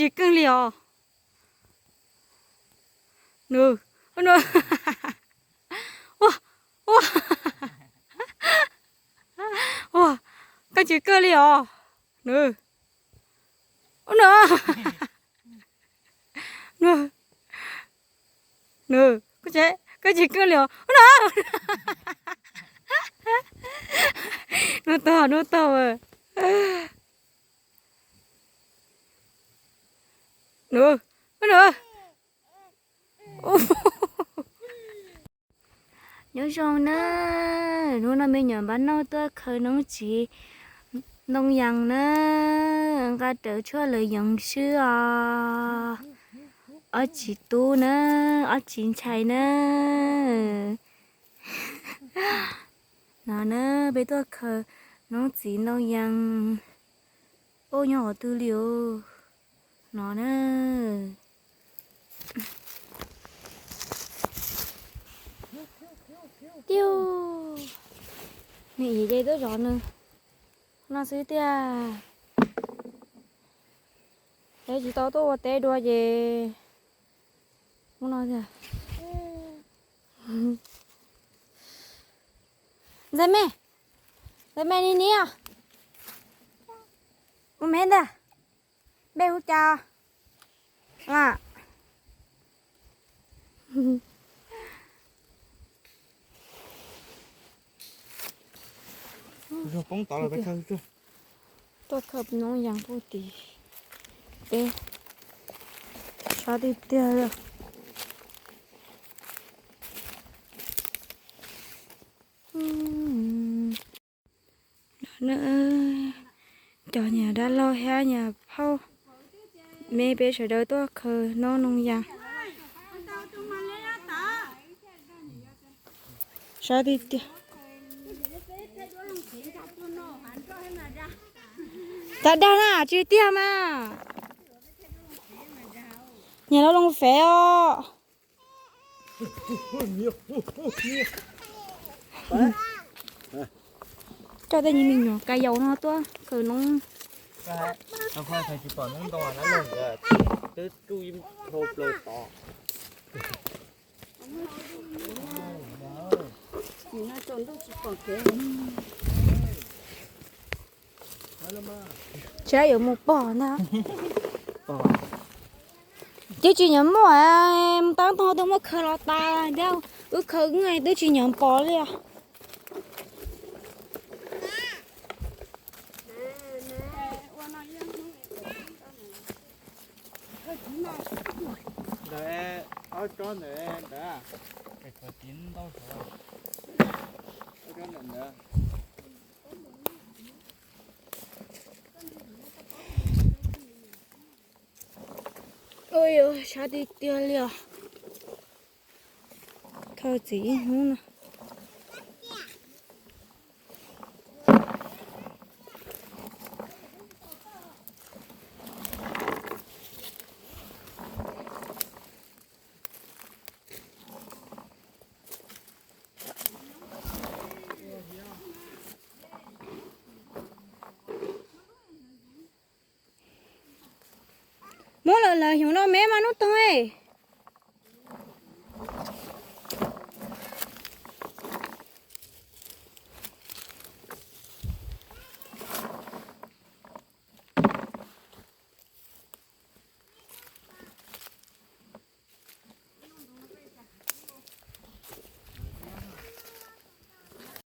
Tsis keej li os. Nws, nws, ua, ua, ua, koj tsis keej li os. Nws, nws, nws, nws, koj tsis keej li os. Nws, nws tog, nws tog. Nws, nws. Nyob zoo na, hnub no me nyuam npab Nauj tuaj khaws noob txiv ntoo yas na, nqa rawv tshuaj lawv yoov swb os. Ob txiv tub na, ob txiv ntxhais na. No na, peb tuaj khaws noob txiv ntoo yas. Ub, nyob qhov twg li os? No na. Tiu, nws yim de tuaj zov nws no xwb tiag. Peb tsis tau tuaj ua teb dua ces ub no tiag. Ntxhais me, ntxhais me ni niam, ua me ntag, npe hu cas? Tuaj khaws noob yas puag tim teb, sab tiag tiag li. Cov niag dab laug thiab niag phauj, me peb sawv daws tuaj khaws noob ntoo yas. Sab tiag tiag. Txav dag na, tsis tiag mas. Nyias lub loo fev os. Coj tej me nyuam ka yau no tuaj khaws noob. Tsam yuav mus pom ntag. Ces tsis nyiam muaj, mus tab tog twb muab khaws los tas thiab, wb khaws twb tsis nyiam pom li os. Ntawd, ob tsob ntawd ntawd, ob tsob ntawd ntawd. Ua yog sab tiag tiag li os. Khaws txiv ib hnub no. Muab lawm lawm, xyov no me mas hnub toog.